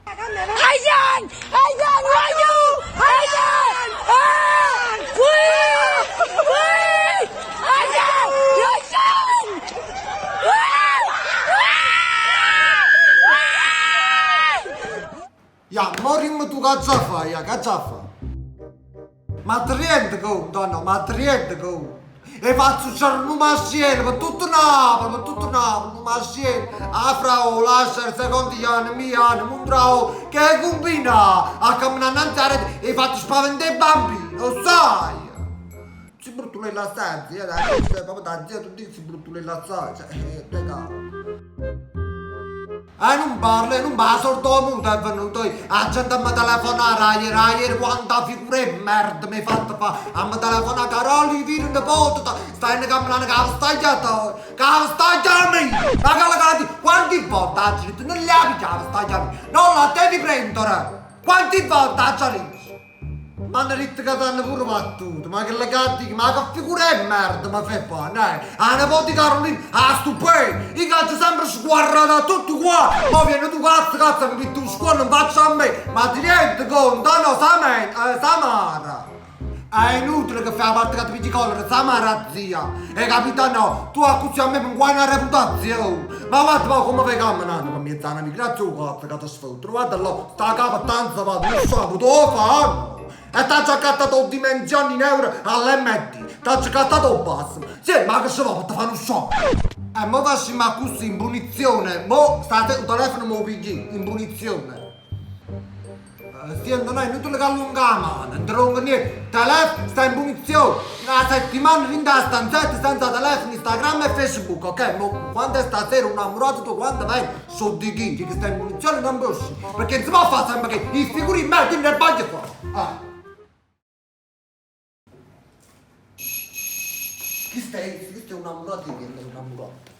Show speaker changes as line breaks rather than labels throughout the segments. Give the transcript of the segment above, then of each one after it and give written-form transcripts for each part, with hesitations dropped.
Aian! Aian, guagliù! Aian! Ah! Uè! Uè! Aian! Aian! Uè! Uè!
Ja, mo dimme tu ch'aggia fa, ja, ch'aggia fa? Ma te riende conto, o no? Ma te riende conto? E faccio succedere nu maciello per tutto Napoli, per tutto Napoli, nu maciello. A fra o lascia il Secondigliano, Miano, Mondragone, che combina? A camminà annanze 'a rete e fatto spaventare i bambini, 'o sai? Si bruttulella assai, zia, dai, proprio da zia tu dici bruttulella assai, cioè, regà. E nun parla, e nun parla, sordomuto è venuto 'A gente a me telefonare aiere, aiere quanta figura 'e merda m'hê fatto fa'. A me telefonà Caroli, vire nepoteta, stai camminanno cu 'a vestaglia toja, cu 'a vestaglia mia! Ma chella ca dico, quanti volte aggio ditto, nun l'hê 'a piglià 'a vestaglia mia, non la devi prendere! Quanti volte aggia dicere? M'hanno ditto ca t'hanno pure vattuto, ma chella ca dico, ma che figura 'e merda me fai fa, neh? 'A nipote Carolina, 'a stu bene, io c'aggio sempre sguarrato a tutti quanti, mo viene tu cazzo cazzo e mi pitti 'o scuorno 'nfaccia a me, ma ti rendi conto, no, Samantha, Samara? È inutile che fai 'a parte ca ti pigli collera, Samara zia, hai capito no? Tu accussì a me mi 'nguai 'na reputazione, ma guarda poi come vai camminando pe 'mmiezz 'a na via, grazie 'o cazzo ca ti sfottono, guarda là, Sta capa tanto va, nun sape dove fanno. E t'aggio accattato 'o dimensione in euro all'MD. T'aggio accattato 'o basso. Sì, ma che ce vo pe te fa nu shock? E mo facimmo accussì, in punizione. Mo stasera 'o telefono m' 'o piglio, in punizione. Siente, no, è inutile che allunga 'a mano, non te rongo niente. Telefono, sta in punizione. Na settimana dint' 'a stanzetta senza telefono, Instagram e Facebook, ok? Mo quando è stasera 'o 'nnammurato tuo quando vene? So di chi? Che sta in punizione non può uscire. Perché non si può fare sempre che i figuri in merda, io ne voglio fare. Ah. Chi stai? Questo è un innamorato di chi? È un innamorato.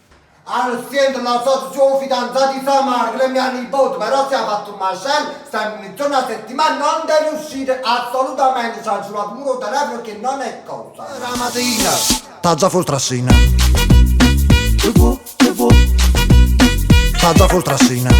Allora, senti, la so, sono fidanzato di Samara, che lei è mia nipote, però se ha fatto un macello, sta in punizione una settimana, non deve uscire assolutamente, ci ha giurato pure il telefono che non è cosa. La mattina, t'aggia fa 'o trascina. T'aggia fa 'o trascina.